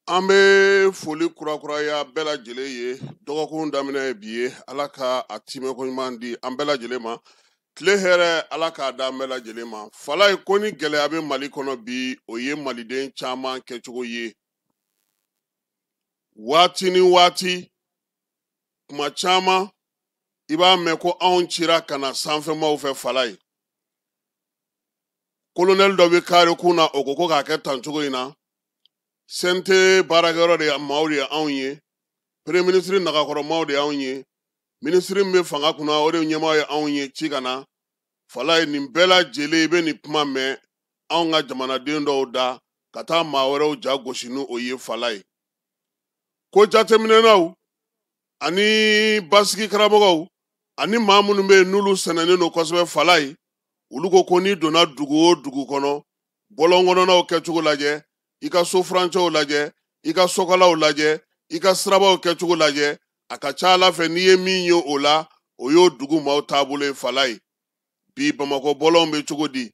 An bɛ foli kurakuraya bɛɛ lajɛlen ye. Dɔgɔkun daminɛ ye bi ye. Ala ka a timɛko ɲuman di an bɛɛ lajɛlen ma. Tile hɛrɛ, Ala k'a d'an bɛɛ lajɛlen ma. Falaye, ko ni gɛlɛya bɛ Mali kɔnɔ bi, o ye maliden caman kɛcogo ye. Waati ni waati, kuma caman, i b'a mɛn ko anw cira ka na sanfɛmaw fɛ. Falaye, kolonɛli dɔ bɛ kare kun na, o ko ko k'a kɛ tan cogo in na. CNT baarakɛyɔrɔ de maaw de ye anw ye, premier ministre nagakɔrɔmaw de y'anw ye, minisiri min bɛ fanga kunna, o de ɲɛmaa ye anw ye ci ka na. Falaye, nin bɛɛ lajɛlen, i bɛ nin kuma mɛn anw ka jamanaden dɔw da ka taa maa wɛrɛw ja gosi ni o ye. Falaye, ko jateminɛnaw ani basigi karamɔgɔw ani maa minnu bɛ yen n'olu sɛnɛnen don kosɛbɛ, Falaye, olu ko ko n'i donna dugu o dugu kɔnɔ, bɔlɔn kɔnɔnaw kɛcogo lajɛ, i ka so furancɛw lajɛ, i ka sokalaw lajɛ, i ka sirabaw kɛcogo lajɛ, a ka ca Ala fɛ, n'i ye min ye o la, o y'o dugu maaw taabolo ye. Falaye, bi Bamakɔ bɔlɔnw bɛ cogo di?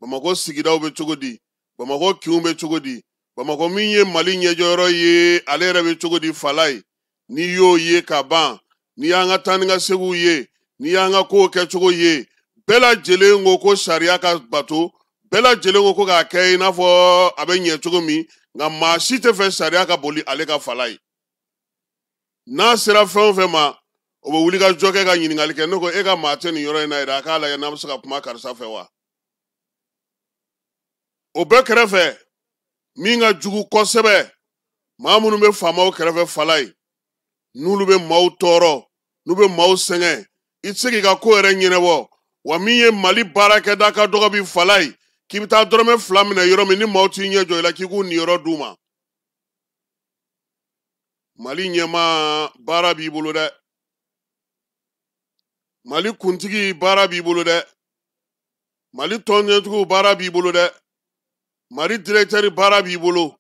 Bamakɔ sigidaw bɛ cogo di? Bamakɔ kinw bɛ cogo di? Bamakɔ min ye Mali ɲɛjɔyɔrɔ ye, ale yɛrɛ bɛ cogo di? Falaye, n'i y'o ye ka ban, n'i y'an ka taa ni ka seginw ye, n'i y'an ka kow kɛcogo ye, bɛɛ lajɛlen ko ko sariya ka bato, bɛɛ lajɛlen ko ko k'a kɛ i n'a fɔ a bɛ ɲɛ cogo min, nka maa si tɛ fɛ sariya ka boli ale ka. Falaye, n'a sera fɛn o fɛn ma, o bɛ wuli ka jɔ kɛ ka ɲininkali kɛ. Ne ko e ka maa tɛ nin yɔrɔ in na yɛrɛ, a k'a lajɛ n'a bɛ se ka kuma karisa fɛ wa. O bɛɛ kɛrɛfɛ, min ka jugu kosɛbɛ, maa minnu bɛ faamaw kɛrɛfɛ, Falaye, n'olu bɛ maaw tɔɔrɔ, n'u bɛ maaw sɛgɛn, i tɛ se k'i ka ko yɛrɛ ɲɛnabɔ. Wa min ye Mali baarakɛda ka dɔgɔ bi, Falaye, k'i bɛ taa dɔrɔmɛ 2 minɛ yɔrɔ min, ni maaw t'i ɲɛ jɔ i la k'i k'u niyɔrɔ d'u ma. Mali ɲɛmaa, baara b'i bolo dɛ. Mali kuntigi, baara b'i bolo dɛ. Mali tɔnjɛtigiw, baara b'i bolo dɛ. Mali directeur, baara b'i bolo.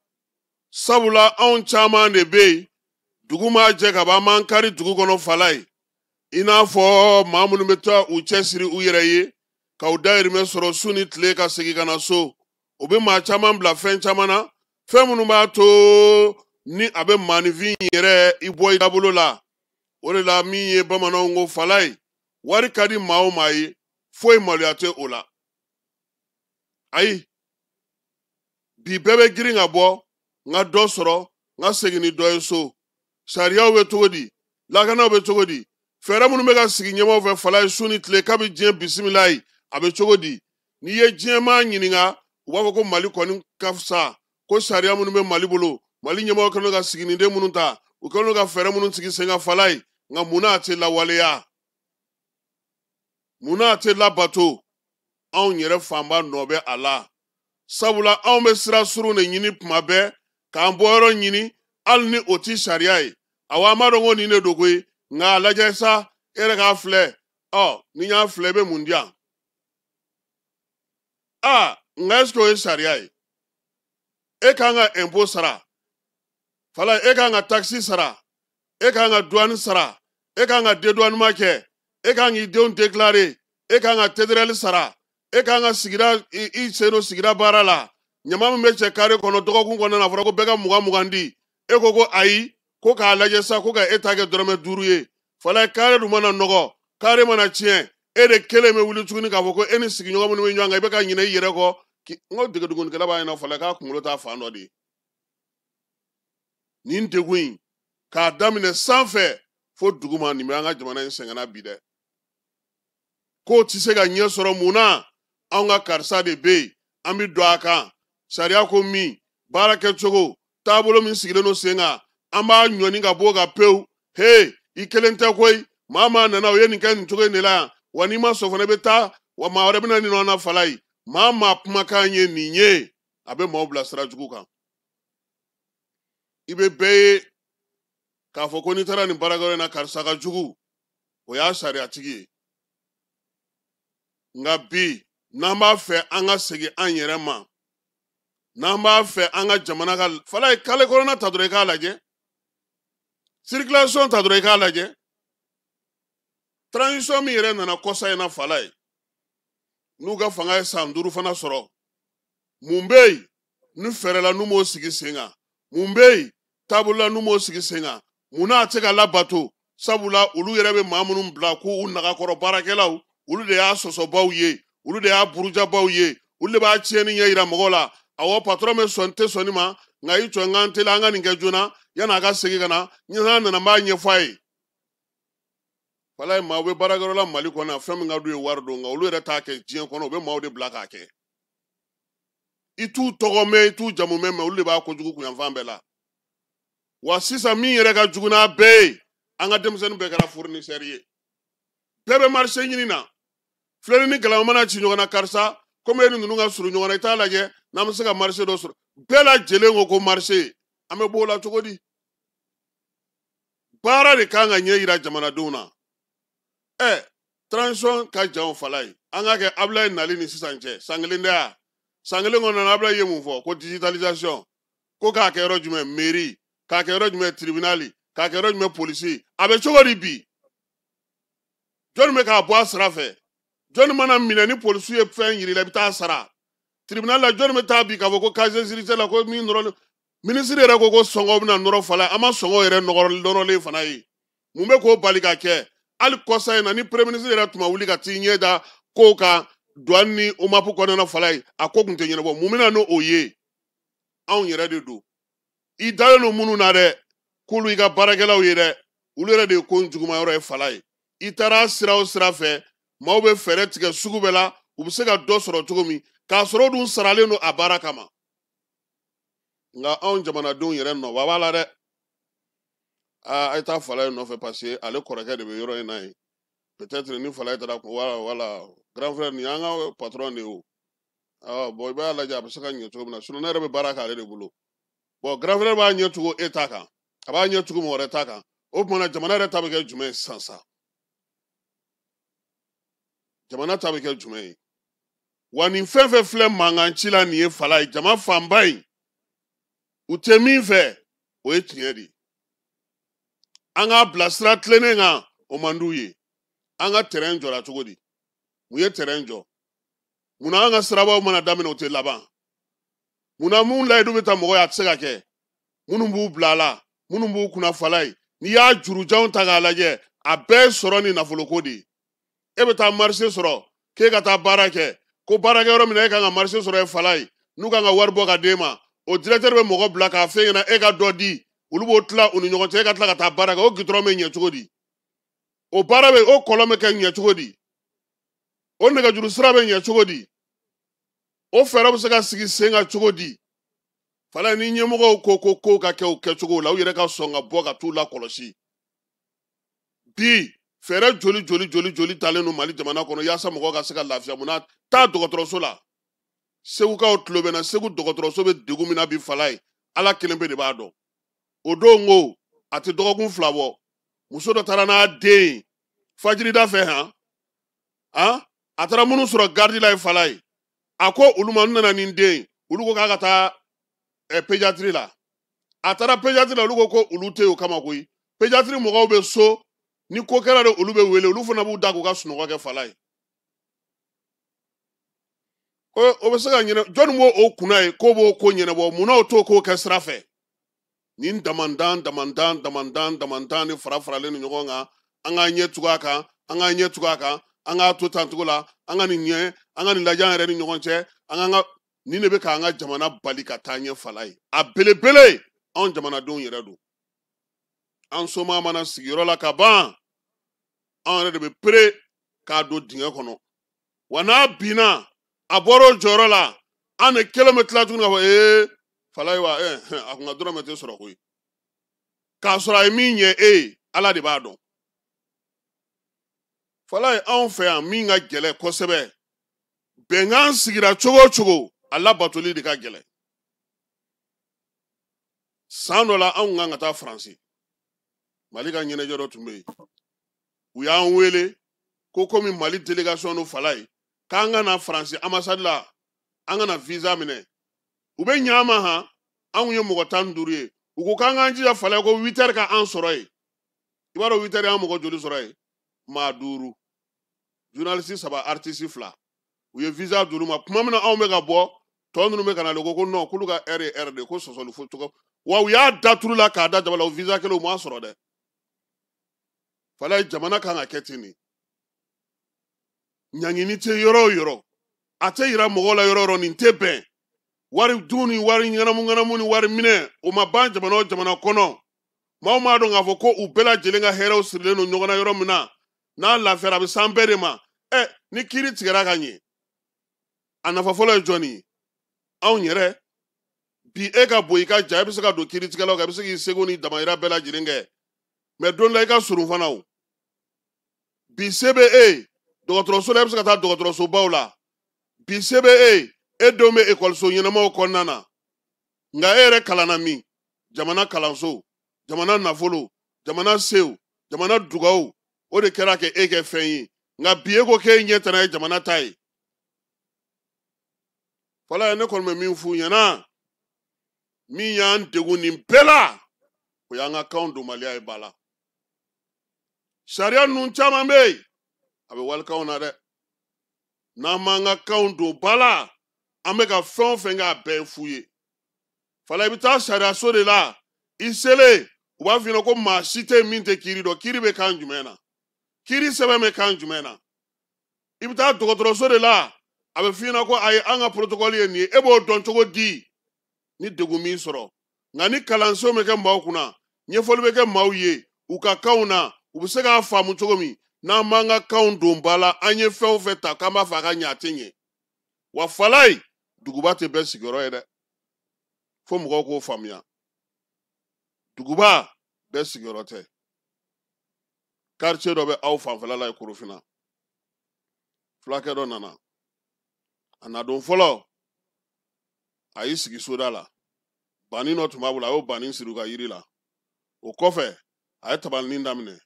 Sabula anw caman de bɛ yen, dugu maa jɛ ka ban, an b'an kari dugu kɔnɔ. Falaye, i n'a fɔ maa minnu bɛ taa u cɛsiri u yɛrɛ ye ka u dayirimɛ sɔrɔ su ni tile ka segin ka na so, o bɛ maa caman bila fɛn caman na, fɛn minnu b'a to ni a bɛ maaninfin yɛrɛ i bɔ i dabolo la. O de la, min ye bamananw ko, Falaye, wari ka di maa o maa ye, foyi maloya tɛ o la. Ayi, bi bɛɛ bɛ girin ka bɔ n ka dɔ sɔrɔ, n ka segin ni dɔ ye so. Sariyaw bɛ cogo di? Lakanaw bɛ cogo di? Fɛɛrɛ minnu bɛ ka sigi ɲɛmaaw fɛ, Falaye, su ni tile, kabi diɲɛ bisimila ye, a bɛ cogo di? N'i ye diɲɛmaa ɲininka, u b'a fɔ ko Mali kɔni ka fisa, ko sariya minnu bɛ Mali bolo, Mali ɲɛmaaw kɛlen ka siginiden minnu ta, u kɛlen ka fɛɛrɛ minnu sigi sen kan, Falaye, nka munna a tɛ lawaleya? Munna a tɛ labato? Anw yɛrɛ fanba nɔ bɛ a la, sabula anw bɛ sira surun de ɲini tuma bɛɛ k'an bɔyɔrɔ ɲini, hali ni o ti sariya ye. Awɔ, an b'a dɔn ko nin de don koyi, nka a lajɛ sa, e yɛrɛ k'a filɛ. Ɔ, ni n y'a filɛ, i bɛ mun di yan? Aa, nka est ce que o ye sariya ye? E kan ka impôt sara, Fala, e kan ka taxe sara, e kan ka douane sara, e kan ka dédouanement kɛ, e kan k'i denw déclarer, e kan ka TDR sara, e kan ka sigida i sen don sigida baara la. Ɲama min bɛ cɛ kare kɔnɔ dɔgɔkun kɔnɔna na, a fɔra ko bɛɛ ka 20 20 di, e ko ko ayi, ko k'a lajɛ sa, ko ka e ta kɛ dɔrɔmɛ 5 ye. Fala, kare dun mana nɔgɔ, kare mana tiɲɛ, e de kelen bɛ wuli tuguni k'a fɔ ko e ni sigiɲɔgɔn minnu bɛ ɲɔgɔn kan, i bɛ ka ɲinɛ i yɛrɛ kɔ. N ko degedugunikɛla b'a ɲɛna, Fala, k'a kunkolo t'a fan dɔ de ye. Nin degun in, k'a daminɛ sanfɛ fo duguma, nin bɛ an ka jamana in sɛgɛnna bi dɛ. K'o tɛ se ka ɲɛ sɔrɔ, mun na? Anw ka karisa de bɛ yen, an bɛ don a kan. Sariya ko min, baara kɛcogo, taabolo min sigilen don sen kan, an b'a ɲɔni ka bɔ o kan pewu. He, i kelen tɛ koyi, maa maa nana, o ye nin kɛ nin cogo in de la yan. Wa n'i ma sɔn fana, i bɛ taa, wa maa wɛrɛ bɛ na nin nɔ na. Falaye, maa maa kumakan ye nin ye, a bɛ maaw bila sira jugu kan. I bɛ bɛɛ ye k'a fɔ ko n'i taara nin baarakɛyɔrɔ in na, karisa ka jugu, o y'a sariyatigi ye. Nka bi, n'an b'a fɛ an ka segin an yɛrɛ ma, n'an b'a fɛ an ka jamana ka, Falaye, kale kɔnɔna ta dɔrɔn i k'a lajɛ, circulation ta dɔrɔn i k'a lajɛ, transition min yɛrɛ nana kɔsa in na, Falaye, n'u ka fanga ye san 5 fana sɔrɔ, mun bɛ yen ni fɛɛrɛ la n'u m'o sigi sen kan? Mun bɛ yen taabolo la n'u m'o sigi sen kan? Mun n'a tɛ ka labato? Sabula olu yɛrɛ bɛ maa minnu bila k'u nagakɔrɔ baarakɛlaw, olu de y'a sɔsɔbaw ye, olu de y'a burujabaw ye, olu de b'a tiɲɛni ɲɛ yira mɔgɔw la. Awɔ, patɔrɔn bɛ sɔn tɛ sɔn nin ma, nka i jɔ n k'an teliya, an ka nin kɛ joona yanni a ka segin ka na. N'a nana n b'a ɲɛfɔ a ye. Walayi, maaw bɛ baarakɛyɔrɔ la Mali kɔnɔ yan, fɛn min ka d'u ye wari don, nka olu yɛrɛ t'a kɛ diɲɛ kɔnɔ, u bɛ maaw de bila k'a kɛ. I t'u tɔgɔ mɛn, i t'u jamu mɛn, mɛ olu de b'a kojugu kunyanfan bɛɛ la. Wa sisan min yɛrɛ ka jugu n'a bɛɛ ye, an ka denmisɛnnin bɛɛ kɛra fournisseur ye, bɛɛ bɛ marché ɲini na. Filɛli ni galama mana ci ɲɔgɔn na, karisa komi e ni ninnu ka surun ɲɔgɔn na, i t'a lajɛ n'an bɛ se ka marché dɔ sɔrɔ. Bɛɛ lajɛlen ko ko marché, an bɛ b'o la cogo di? Baara de kan ka ɲɛ yira jamanadenw na. Transition ka jan o fala ye. An k'a kɛ Abulaye nali ni sisan cɛ, san kelen tɛ ya? San kelen kɔnɔna na, Abulaye ye mun fɔ? Ko digitalisation, ko k'a kɛ yɔrɔ jumɛn mairie, k'a kɛ yɔrɔ jumɛn tribunal, k'a kɛ yɔrɔ jumɛn polisi. A bɛ cogo di bi? Jɔnni bɛ k'a bɔ a sira fɛ? Jɔnni mana minɛ ni polisiw ye fɛn yir'i la, i bɛ taa sara tribunal la? Jɔnni bɛ taa bi k'a fɔ ko casier judiciaire la ko min nɔrɔlen? Minisiri yɛrɛ ko ko sɔngɔ bɛna nɔrɔ fala, an ma sɔngɔ yɛrɛ nɔrɔlen fana ye. Mun bɛ k'o bali ka kɛ? Hali kɔsa in na, ni premier ministre yɛrɛ tun ma wuli ka t'i ɲɛ da kow kan douane ni OMAP kɔnɔna fala ye, a ko tun tɛ ɲɛnabɔ. Mun bɛ na n'o ye? Anw yɛrɛ de don. I dalen don minnu na dɛ, k'olu y'i ka baarakɛlaw ye dɛ, olu yɛrɛ de ye ko juguman yɔrɔ ye fala ye. I taara sira o sira fɛ, maaw bɛ fɛɛrɛ tigɛ sugu bɛɛ la, u bɛ se ka dɔ sɔrɔ cogo min, k'a sɔrɔ o dun saralen don a baara kama. Nka anw jamanadenw yɛrɛ nɔba b'a la dɛ. Aa, a ye taa fala in nɔfɛ, parce que ale kɔrɔkɛ de bɛ yɔrɔ in na yen. Peut-être ni fala taara kun, wala wala grand frère, nin y'an ka patron de ye o. Awɔ, bon, i b'a lajɛ a bɛ se ka ɲɛ cogo min na, sinon ne yɛrɛ bɛ baara k'ale de bolo. Bon, grand frère b'a ɲɛ tugu e ta kan, a b'a ɲɛ tugu mɔgɔ wɛrɛ ta kan. O tuma na, jamana yɛrɛ ta bɛ kɛ jumɛn ye sisan sa? Jamana ta bɛ kɛ jumɛn ye? Wa nin fɛn fɛn filɛ mankan ci la nin ye fala ye, jama fanba in u tɛ min fɛ, o ye tiɲɛ de ye. An k'a bila sira tilennen kan, o man d'u ye. An ka terrain jɔra cogo di? Mun ye terrain jɔ? Munna an ka sirabaw mana daminɛ, o tɛ laban? Munna mun layidu bɛ ta mɔgɔ ye, a tɛ se ka kɛ? Minnu b'u bila a la, minnu b'u kunna fala ye, n'i y'a jurujanw ta k'a lajɛ, a bɛɛ ye sɔrɔ ni nafoloko de ye. E bɛ taa marché sɔrɔ k'e ka taa baara kɛ, ko baarakɛyɔrɔ min na e kan ka marché sɔrɔ ye fala ye, n'u kan ka wari bɔ ka d'e ma, o directeur bɛ mɔgɔ bila k'a f'e ɲɛna e ka dɔ di, olu b'o tila u ni ɲɔgɔn cɛ, e ka tila ka taa baara kɛ. O gitɔrɔn bɛ ɲɛ cogo di? O baara bɛ, o kɔlɔn bɛ kɛ ɲɛ cogo di? O nɛgɛjuru sira bɛ ɲɛ cogo di? O fɛɛrɛ bɛ se ka sigi sen kan cogo di? Fala, ni ɲɛmɔgɔw ko ko kow ka kɛ o kɛcogo la, u yɛrɛ ka sɔn ka bɔ ka t'u lakɔlɔsi. Bi fɛɛrɛ joli joli joli joli talen don Mali jamana kɔnɔ yaasa mɔgɔw ka se ka lafiya? Mun na taa dɔgɔtɔrɔso la? Segukaw tulo bɛ na, Segu dɔgɔtɔrɔso bɛ degun min na bi fala ye, Ala kelen pe de b'a dɔn. O don ko a tɛ dɔgɔkun 2 bɔ, muso dɔ taara n'a den ye fajirida fɛ, han han, a taara minnu sɔrɔ garidi la ye fala ye, a ko olu ma n nana ni n den ye, olu ko k'a ka taa pédiatrie la. A taara pédiatrie la, olu ko ko olu tɛ yen o kama koyi, pédiatrie mɔgɔw bɛ so, ni ko kɛra de olu bɛ wele, olu fana b'u da k'u ka sunɔgɔ kɛ fala ye. Ko o bɛ se ka ɲɛnabɔ? Jɔnni b'o o kunna ye k'o b'o ko ɲɛnabɔ? Munna o t'o ko kɛ sira fɛ? Nin damandan damandan damandan damandan ni fara faralen ni ɲɔgɔn kan, an k'an ɲɛ tugu a kan, an k'an ɲɛ tugu a kan, an k'a to tan cogo la, an ka nin ɲɛ, an ka nin lajɛ an yɛrɛ ni ɲɔgɔn cɛ, an k'an ka nin de bɛ k'an ka jamana bali ka taa ɲɛ fala ye. A belebele anw jamanadenw yɛrɛ don. An soma mana sigiyɔrɔ la ka ban, an yɛrɛ de bɛ pere k'a don dingɛ kɔnɔ. Wa n'a binna, a bɔra o jɔyɔrɔ la, an de kelen bɛ tila tuguni k'a fɔ ee fala ye wa a kun ka dɔrɔmɛ tɛ sɔrɔ koyi, k'a sɔrɔ a ye min ɲɛ e ye, Ala de b'a dɔn. Fala ye, anw fɛ yan min ka gɛlɛn kosɛbɛ, bɛnkan sigira cogo o cogo, a labatoli de ka gɛlɛn. San dɔ la, anw kan ka taa Faransi, Mali ka ɲɛnajɛ dɔ tun bɛ yen, u y'an wele ko komi Mali délégation don fala ye, k'an ka na Faransi ambassade la, an ka na visa minɛ. U bɛ ɲɛ an ma han, anw ye mɔgɔ 15 ye. U ko k'an k'an jija fala ye ko 8 heures ka an sɔrɔ yen. I b'a dɔn 8 heures y'an mɔgɔ joli sɔrɔ yen? Maa 5, journaliste 3, artiste 2. U ye visa d'olu ma. Tuma min na anw bɛ ka bɔ, tɔ ninnu bɛ ka na, ko non, k'olu ka heure ye heure de ye, ko sɔsɔli fo cogo. Wa u y'a da tulu la k'a da jaba la, o visa kelen u m'a sɔrɔ dɛ. Falaye, jamana kan ka kɛ ten de. Ɲangini tɛ yɔrɔ o yɔrɔ, a tɛ yira mɔgɔw la yɔrɔ o yɔrɔ, nin tɛ bɛn. Wari dun ni wari ŋanamu ŋanamu ni wari minɛ, o ma ban jamana o jamana kɔnɔ. Maaw m'a dɔn k'a fɔ ko u bɛɛ lajɛlen ka hɛrɛw sirilen don ɲɔgɔn na yɔrɔ min na, n'a lafiyara a bɛ s'an bɛɛ de ma. Ni kiiri tigɛra ka ɲɛ, a nafa fɔlɔ ye jɔnni ye? Anw yɛrɛ. Bi e ka bon i ka ja, e bɛ se ka don kiiritigɛlaw kan, i bɛ se k'i seko ni damayira bɛɛ lajɛlen kɛ, mɛ don dɔ la i ka surun fana o. Bi se bɛ e ye dɔgɔtɔrɔso la, e bɛ se ka taa dɔgɔtɔrɔsobaw la. Bi se bɛ e ye, e denw bɛ ekɔliso ɲɛnamaw kɔnɔna na. Nka e yɛrɛ kalanna min? Jamana kalanso, jamana nafolo, jamana sew, jamana dugaw, o de kɛra kɛ e kɛ fɛn ye. Nka bi e ko k'e ɲɛ tana ye jamana ta ye. Falaye, ne kɔni bɛ min f'u ɲɛna, min y'an degun nin bɛɛ la, o y'an ka kanw donbaliya ye ba la. Sariya ninnu caman bɛ yen, a bɛ walikanw na dɛ. N'an m'an ka kanw don ba la, an bɛ ka fɛn o fɛn kɛ, a bɛɛ ye fu ye. Falaye, i bɛ taa sariyaso de la, i selen, u b'a f'i ɲɛna ko maa si tɛ yen min tɛ kiiri dɔn. Kiiri bɛ kan jumɛn na? Kiiri sɛbɛn bɛ kan jumɛn na? I bɛ taa dɔgɔtɔrɔso de la, a bɛ f'i ɲɛna ko ayi, an ka protocole ye nin ye. E b'o dɔn cogo di ni degun min sɔrɔ? Nka ni kalansenw bɛ kɛ maaw kunna, ɲɛfɔli bɛ kɛ maaw ye u ka kanw na, u bɛ se k'a faamu cogo min. N'an m'an ka kanw don ba la, an ye fɛn o fɛn ta k'an b'a fɛ a ka ɲɛ, a tɛ ɲɛ. Wa Falaye, duguba tɛ bɛɛ sigiyɔrɔ ye dɛ, fo mɔgɔw k'o faamuya. Duguba bɛɛ sigiyɔrɔ tɛ. Quartier dɔ bɛ aw fanfɛla la yen, Korofina. Fulakɛ dɔ nana, a nadon fɔlɔ, a y'i sigi soda la. Banni dɔ tun b'a bolo, a y'o banni siri u ka yiri la. O kɔfɛ, a ye tabalinin daminɛ.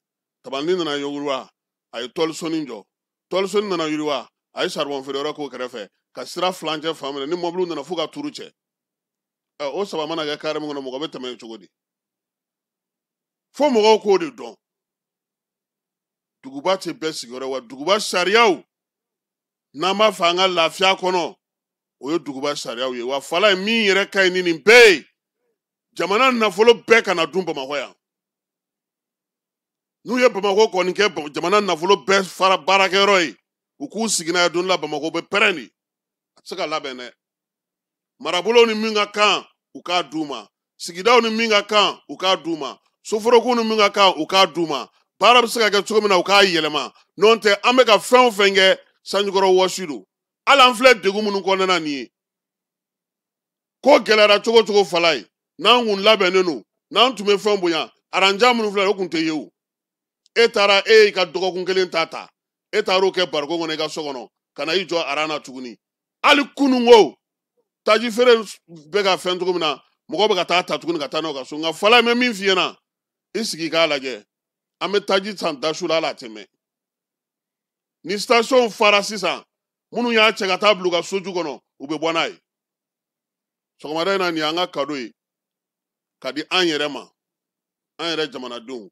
Tabalinin nana yiriwa, a ye tɔlisoni jɔ. Tɔlisoni nana yiriwa, a ye saribɔn feere yɔrɔ k'o kɛrɛfɛ, ka sira furancɛ fan minɛ. Ni mɔbiliw nana f'u ka turu cɛ. O saba mana kɛ kare min kɔnɔ, mɔgɔ bɛ tɛmɛ yen cogo di? Fo mɔgɔw k'o de dɔn. Duguba tɛ bɛɛ sigiyɔrɔ, wa duguba sariyaw, n'an b'a fɛ an ka lafiya kɔnɔ, o ye duguba sariyaw ye. Wa Falaye, min yɛrɛ ka ɲi ni nin bɛɛ ye, jamana nafolo bɛɛ kana dun Bamakɔ yan. N'u ye Bamakɔ kɔni kɛ jamana nafolo bɛɛ fara baarakɛyɔrɔ ye, u k'u sigi n'a ye don la, Bamakɔ bɛ pɛrɛn de. A tɛ se ka labɛn dɛ. Marabolow ni min ka kan, u k'a d'u ma. Sigidaw ni min ka kan, u k'a d'u ma. Soforokuw ni min ka kan, u k'a d'u ma. Baara bɛ se ka kɛ cogo min na, u k'a yɛlɛma. N'o tɛ, an bɛ ka fɛn o fɛn kɛ, sanjikɔrɔ wɔsi don. Hali an filɛ degun minnu kɔnɔna na nin ye, ko gɛlɛyara cogo o cogo, Falaye, n'an kun labɛnnen don, n'an tun bɛ fɛn bonya, aranja minnu filɛ, o kun tɛ ye o. E taara, e y'i ka dɔgɔkun kelen ta ta, e taar'o kɛ barikon kɔnɔ i ka so kɔnɔ, ka na i jɔ aran na tuguni. Hali kununko taji feere bɛ ka fɛn cogo min na, mɔgɔw bɛ ka taa ta tuguni ka taa n'o ka so. Nka Falaye, n bɛ min f'i ɲɛna, i sigi k'a lajɛ. An bɛ taji san dasu la, hali a tɛ mɛn. Ni station fara sisan, minnu y'a cɛ ka taa bila u ka soju kɔnɔ, u bɛ bɔ n'a ye. Sɔgɔmada in na, nin y'an ka kado ye ka di an yɛrɛ ma, an yɛrɛ jamanadenw.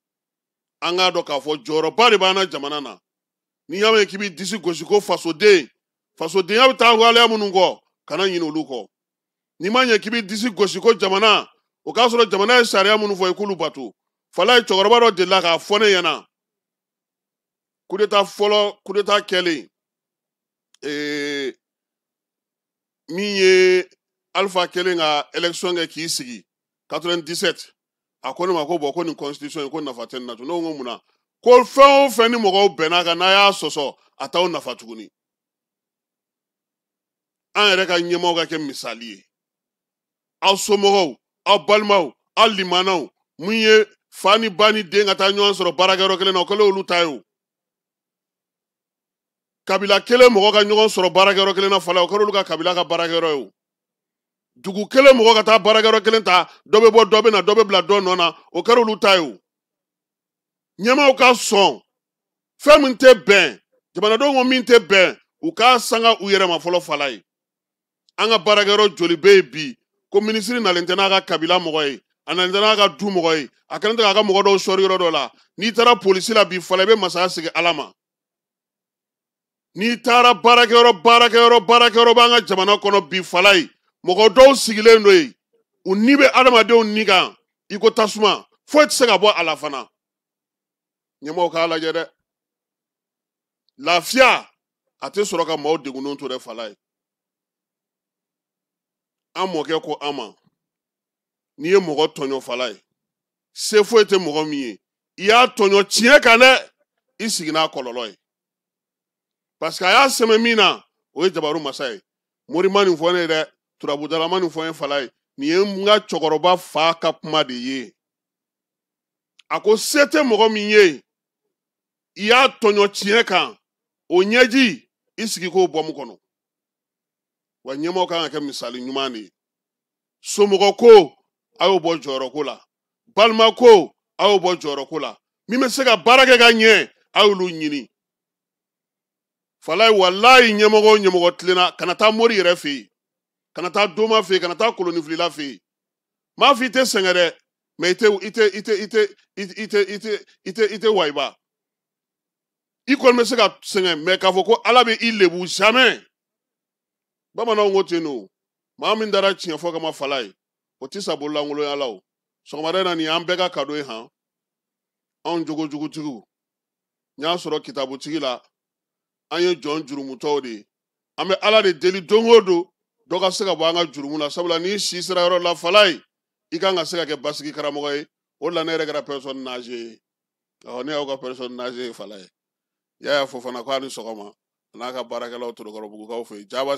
An k'a dɔn k'a fɔ jɔyɔrɔba de b'an na jamana na. N'i y'a mɛn k'i b'i disi gosi ko fasoden, fasodenya bɛ taa waleya minnu kɔ, kana ɲinɛ olu kɔ. N'i ma ɲɛ k'i b'i disi gosi ko jamana, o k'a sɔrɔ jamana ye sariya minnu fɔ, i k'olu bato. Falaye, cɛkɔrɔba dɔ delila k'a fɔ ne ɲɛna, coup d'état fɔlɔ, coup d'état kɛlen, min ye Alpha kɛlen ka élection kɛ k'i sigi 97, a ko ne ma ko bon, ko nin constitution in ko nafa tɛ nin na tun. Ne ko mun na? Ko fɛn o fɛn ni mɔgɔw bɛn'a kan, n'a y'a sɔsɔ, a t'aw nafa tuguni. An yɛrɛ ka ɲɛmaaw ka kɛ misali ye. Aw somɔgɔw, aw balimaw, aw limanaw, mun ye fa ni ba ni den ka taa ɲɔgɔn sɔrɔ baarakɛyɔrɔ kelen na, o kɛlen olu ta ye o. Kabila kelen mɔgɔ ka ɲɔgɔn sɔrɔ baarakɛyɔrɔ kelen na, fala, o kɛra olu ka kabila ka baarakɛyɔrɔ ye o. Dugu kelen mɔgɔ ka taa baarakɛyɔrɔ kelen ta, dɔ bɛ bɔ, dɔ bɛ na, dɔ bɛ bila dɔ nɔ na, o kɛra olu ta ye o. Ɲɛmaaw ka sɔn fɛn min tɛ bɛn, jamanadenw ko min tɛ bɛn, u k'a sanga u yɛrɛ ma fɔlɔ. Fala ye, an ka baarakɛyɔrɔ joli bɛ yen bi ko minisiri nalen tɛ n'a ka kabila mɔgɔ ye, a nalen tɛ n'a ka du mɔgɔ ye, a kɛlen tɛ k'a ka mɔgɔ dɔw sɔri yɔrɔ dɔ la. N'i taara polisi la bi, fala, i bɛ masaya sigi Ala ma. N'i taara baarakɛyɔrɔ baarakɛyɔrɔ baarakɛyɔrɔ b'an ka jamana kɔnɔ bi, fala ye, mɔgɔ dɔw sigilen don yen. U ni bɛ adamadenw ni kan i ko tasuma, foyi tɛ se ka bɔ a la fana. Ɲɛmɔgɔw k'a lajɛ dɛ, lafiya a tɛ sɔrɔ ka maaw degunnen to dɛ. Fala ye an mɔkɛ ko an ma, n'i ye mɔgɔ tɔɲɔ, fala ye, se foyi tɛ mɔgɔ min ye, i y'a tɔɲɔ tiɲɛ kan dɛ, i sigi n'a kɔlɔlɔ ye, parce que a y'a sɛmɛ min na, o ye jabaru masa ye. Mori ma nin fɔ ne ye dɛ, turabudala ma nin fɔ n ye, fala ye, nin ye n ka cɛkɔrɔba fa ka kuma de ye. A ko se tɛ mɔgɔ min ye, i y'a tɔɲɔ tiɲɛ kan, o ɲɛji i sigi k'o bɔ mu kɔnɔ. Wa ɲɛmɔgɔ kan ka kɛ misali ɲuman de ye. Somɔgɔ ko a y'o bɔ jɔyɔrɔ ko la, balima ko a y'o bɔ jɔyɔrɔ ko la, min bɛ se ka baara kɛ ka ɲɛ, a y'olu ɲini. Falayi, walayi, ɲɛmɔgɔ o ɲɛmɔgɔ tilenna, kana taa mori yɛrɛ fɛ yen, kana taa doma fɛ yen, kana taa kolonifilila fɛ yen. M'a fɔ i tɛ sɛgɛn dɛ, mɛ i tɛ i tɛ i tɛ i tɛ i tɛ i tɛ i tɛ i tɛ wayiba. I kɔni bɛ se ka sɛgɛn, mɛ k'a fɔ ko Ala bɛ i lebu, jamais. Bamananw ko ten no, maa min dara tiɲɛ fɔ kama, fala ye, o tɛ sa bololankolonya la. O sɔgɔmada in na, nin y'an bɛɛ ka kado ye. Han, anw jogojugutigiw, n y'a sɔrɔ kitabutigi la, an ye jɔn jurumutɔw de ye. An bɛ Ala de deli don o don, dɔ ka se ka bɔ an ka jurumu la, sabula n'i si sera yɔrɔ la, fala ye, i kan ka se ka kɛ basigi karamɔgɔ ye. O de la ne yɛrɛ kɛra personne âgée ye. Ɔ, ne y'aw ka personne âgée ye, fala ye. Yaya Fofana ko a ni sɔgɔma, a n'a ka baarakɛlaw Torokɔrɔbugukaw fɛ yen jaba.